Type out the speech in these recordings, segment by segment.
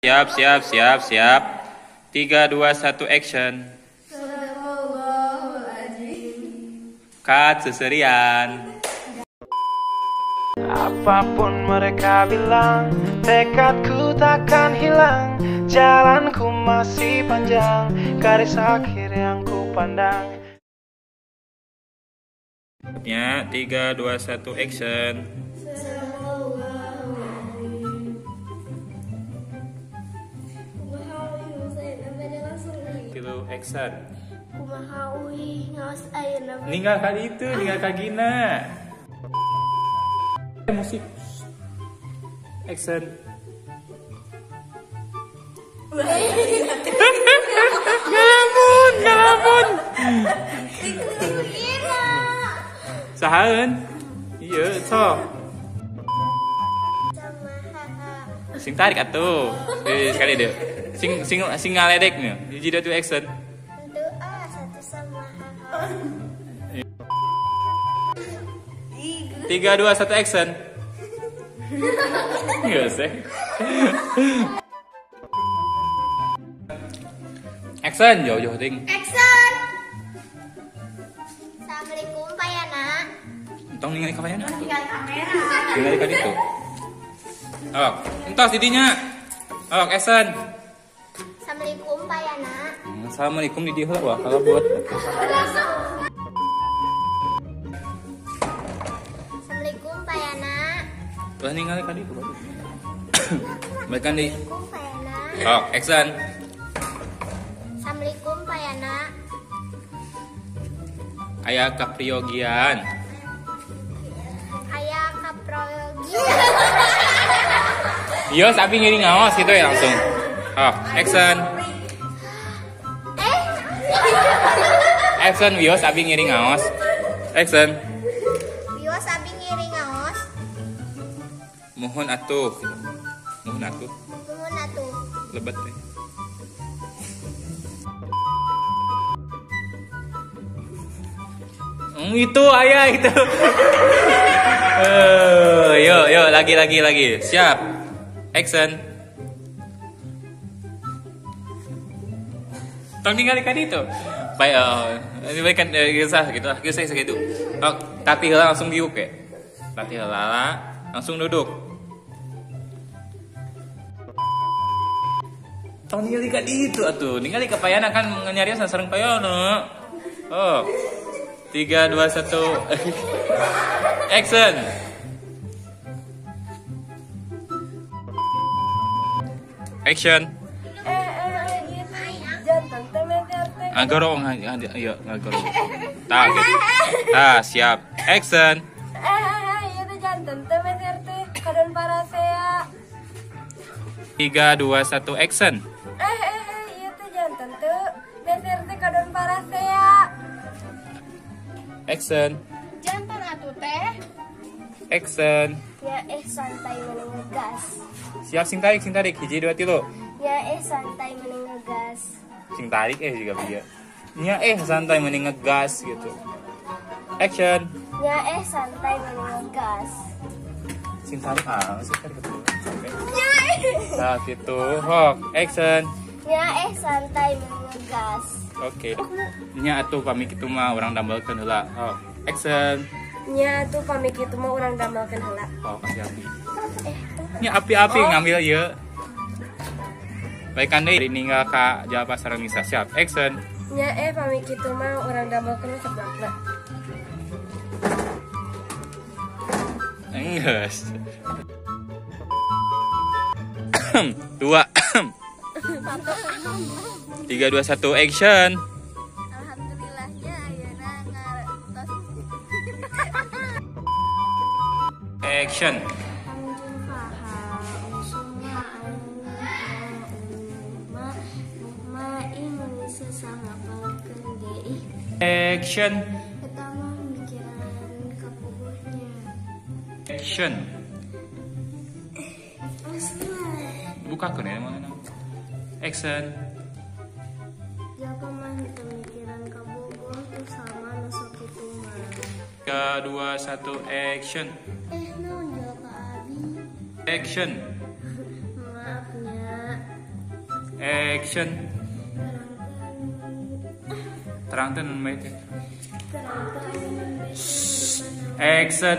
Siap, siap, siap, siap. 3, 2, 1, action. Cut, seserian. Apapun mereka bilang, tekadku takkan hilang. Jalanku masih panjang, garis akhir yang ku pandang. Ya, 3, 2, 1, action. Tilu, action. Ninggal kali itu, ninggal kagina. Musik. Action. Ngalamun, ngalamun. Sahaeun? Iya, sok. Sing tarik atuh. Sekali deh. Sing sing sing ngaledek nih. Hiji dua tilu action. 3, 2, 1, action. Nggak sih. Action, jauh-jauh ting. Action. Assalamualaikum Pak Yana. Entong ningali ka Pak Yana. Tinggal kamera. Ningali ka ditu. Oh, entos didinya. Oh, action. Assalamualaikum Pak Yana. Assalamualaikum di dieu heula wah kalau buat. Assalamualaikum Pak Yana. Wah ningali ka ditu. Balikan deui. Assalamualaikum Pak Yana. Oh, action. Assalamualaikum Pak Yana. Aya kapriogian. Aya kapriogian. Yo, tapi ngiring ngaos gitu ya langsung. Oh, action. Action, wios abi ngiring ngaos. Action. Wios abi ngiring ngaos. Mohon atuh. Mohon atuh. Mohon atuh. Lebet teh. Itu ayah itu. Yo yo lagi. Siap. Action. Tong ningali ka ditu. Baik, ini kan kisah gitu, kisah gitu. Oh, tati heula langsung diuk ya. Tati heula langsung duduk. Tong ningali ka ditu atuh. Ningali ka Payana kan nyarios sareng Payana. Oh. 3, 2, 1. Action. Action. Ngagorong, iya ngagorong. Tah gitu. Tah siap. Action. Iya teh jantan teh meser teh kadon parasea. 3, 2, 1, action. Iya teh jantan teh meser teh kadon parasea. Action. Jantan atuh teh. Action. Ya santai mending ngegas. Siap sing tarik, 1, 2, 3. Ya santai mending ngegas. Sing tarik juga bieu. Nya santai mending ngegas gitu. Action. Nya santai mending ngegas. Sing tarik sing tarik gitu. Nah gitu, hok, action. Nya santai mending ngegas. Oke. Nya atuh pami kitu mah urang damelkeun heula. Hok, action. Nya atuh pami kitu mah urang damelkeun heula. Oh, kasih api. Nya api-api ngambil ieu. Baikan deui ninggal ka Jawa Pasar Nisa. Siap, action. Nya pami kitu mah urang damelkeun seblakna. Enggeus. 2 3, 2, 1, action. Alhamdulillahnya ayeuna ngarentos. Action. Action. Action. Buka keun ya mana? Action. Jaka mah pemikiran kabogoh tuh sama nu sok kitu mah. 3, 2, 1, action. Naon jaka abi? Action. Maafnya. Action. Terang teh nun bae teh. Action.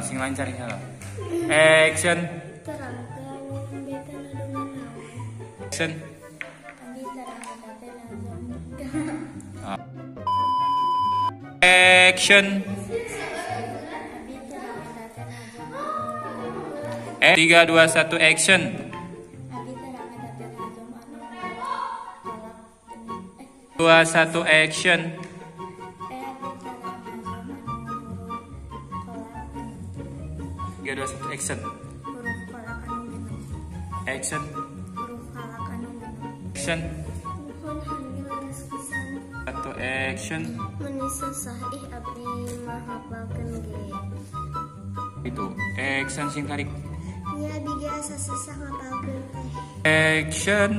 Sing lancar ya. Action. Action. Action. 3, 2, 1, action. 2, 1, action. 3, 2, 1, action. Action. Action. 1, action. Menisah ih abdi mahapalkeun ge. Itu action sing tarik. Nya abdi ge asa susah ngapalkeun teh. Action.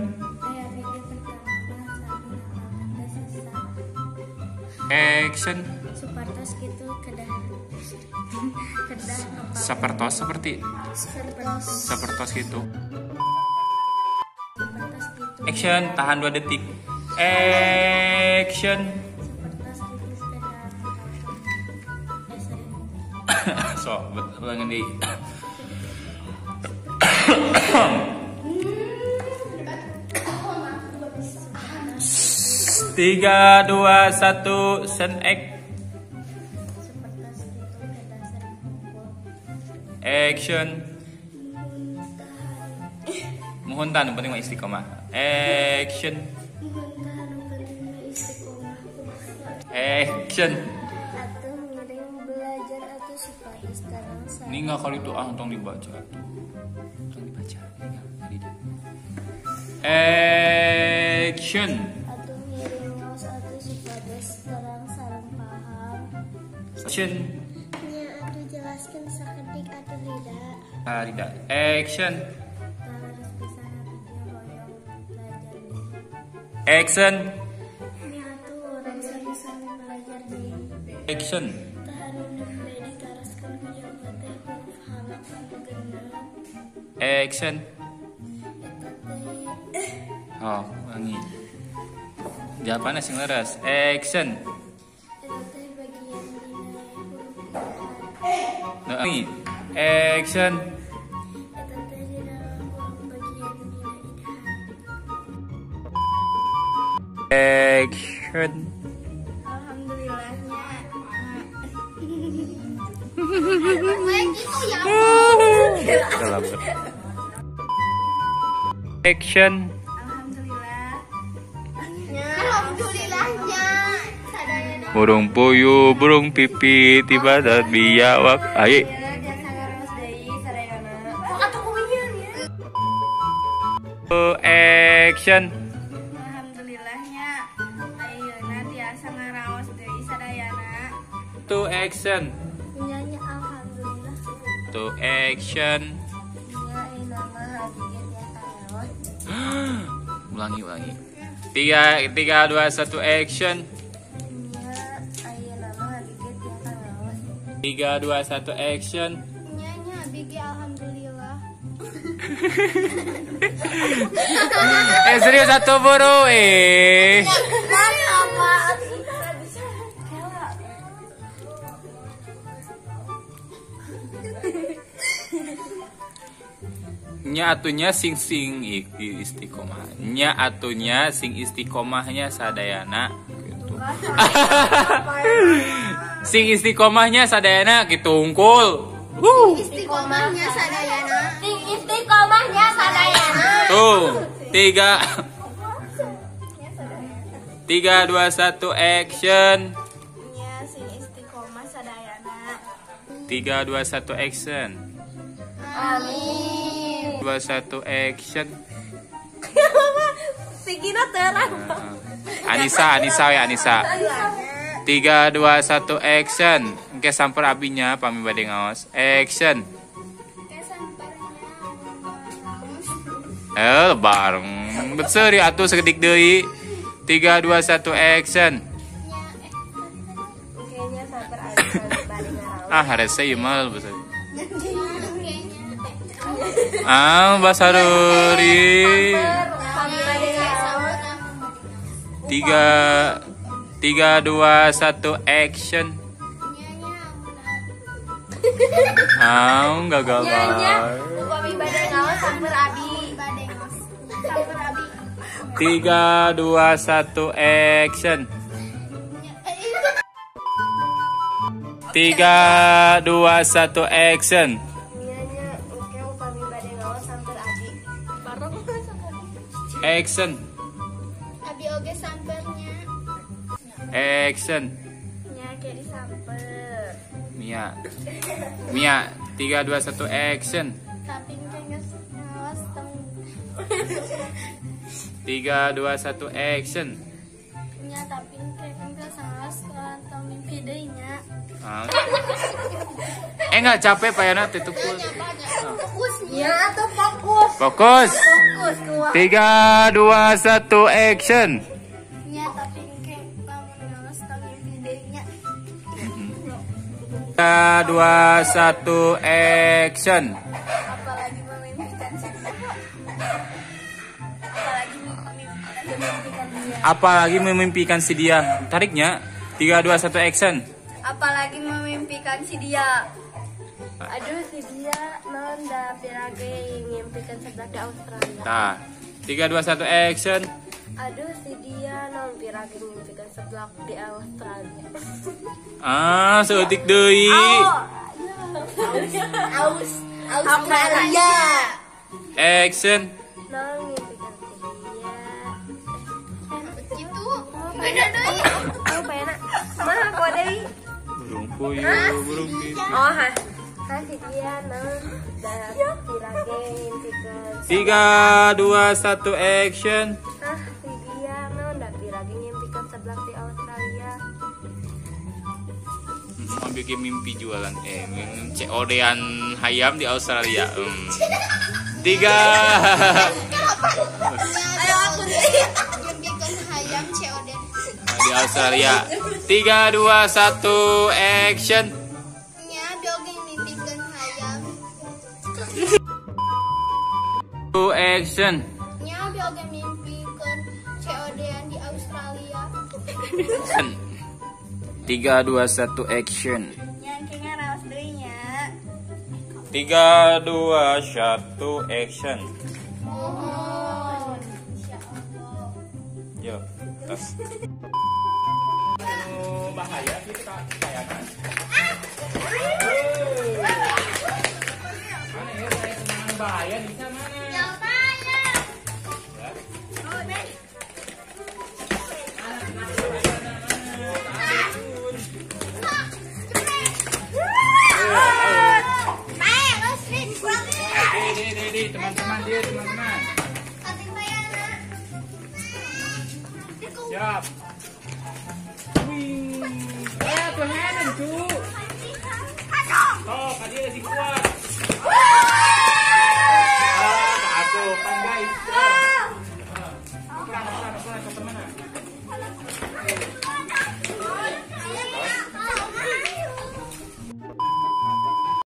Action. Supartos kitu kedah kedah sapertos seperti sapertos gitu. Action, tahan 2 detik. Action. So, ulangan deui. 3, 2, 1, sen ek. Action. Mohon tahan, penting mah istiqomah. Action. Action. Ini nggak kali itu ah, tong dibaca tuh. Tong dibaca. Action. Action. Nya atuh jelaskeun sakedik atuh lida. Lida. Action. Action. Nya atuh urang sami-sami belajar deui. Action. Action. Oh, wangi. Jawabannya sing leres. Action. Action. Action. Alhamdulillahnya. Action. Alhamdulillah. Alhamdulillahnya. Burung puyuh, burung pipi, tiba dan biawak. Ayo. Action. Alhamdulillahnya. Ayeuna tiasa ngaraos deui sadayana. To action. Nyanyi alhamdulillah. To action. Ulangi, ulangi. 3, 3, 2, 1, action. 3, 2, 1, action. Nyanyi abigi alhamdulillah. Serius satu buru Nya atunya sing sing istiqomah. Nya atunya sing istiqomahnya sadayana gitu. Sing istiqomahnya sadayana gitu unggul. Istiqomahnya sadayana. Sing istiqomahnya sadayana. Tuh, 3 3, 2, 1, action. Nya sing istiqomah sadayana. 3, 2, 1, action. Amin. 2, 1, action. Sigina terang. Anissa, Anissa ya Anissa. 3, 2, 1, action. Engke samper abinya pami bade ngaos. Action. Bareng. Berseri atuh sekedik deui. 3, 2, 1, action. Ah, harese ieu mah besar. Ah, basaruri. 3, 3, 2, 1, action. Ah, gagal banget. Upami bade ngaos samper abi. Samper abi. 3, 2, 1, action. 3, 2, 1, action. Action. Abi oge sampernya. Action. Nya kayak disamper. Mia. Mia, 3, 2, 1, action. Tapi engke ngawas tong. 3, 2, 1, action. Nya tapi engke ngawas tong mimpi deui nya. Enggak capek Pak Yana tutup. Ya atau fokus. Fokus. Fokus. 3, 2, 1, action. Ya tapi engke lamun ngawas tong mimpi deui nya. 3, 2, 1, action. Apalagi memimpikan si dia. Apalagi memimpikan dia. Apalagi memimpikan si dia. Tariknya. 3, 2, 1, action. Apalagi memimpikan si dia. Aduh si dia non da pirage ngimpikan sebelah di Australia. Nah, 3, 2, 1, action. Aduh si dia non pirage ngimpikan sebelah di Australia. Ah, seutik deui. Australia. Action. Non ngimpikan si dia. Gitu. Beda deui. Oh, payana. Mah aku deui. Burung puyuh, burung pipit. Oh, ha. Si dia non da pirage ngimpikan. 3, 2, 1, action. Ah, si dia non da pirage ngimpikan sebelah di Australia. Mau bikin mimpi jualan COD-an hayam di Australia. 3. Ayo aku mimpikan hayam COD di Australia. 3, 2, 1, action. Nya oge mimpikan hayam. Action. Nya oge mimpikan COD-an di Australia. 3, 2, 1, action. Nya engke ngaraos deui nya. 3, 2, 1, action. Mohon. Insyaallah. Yo, tas. Bahaya sih kita kayakan. Mana ya saya tenangan bahaya di sana mana? Ya bahaya. Teman-teman dia, teman-teman. Siap. Wih. Tuh henan, cu. Tuh, tadi lagi kuat. Ah, aku pan guys.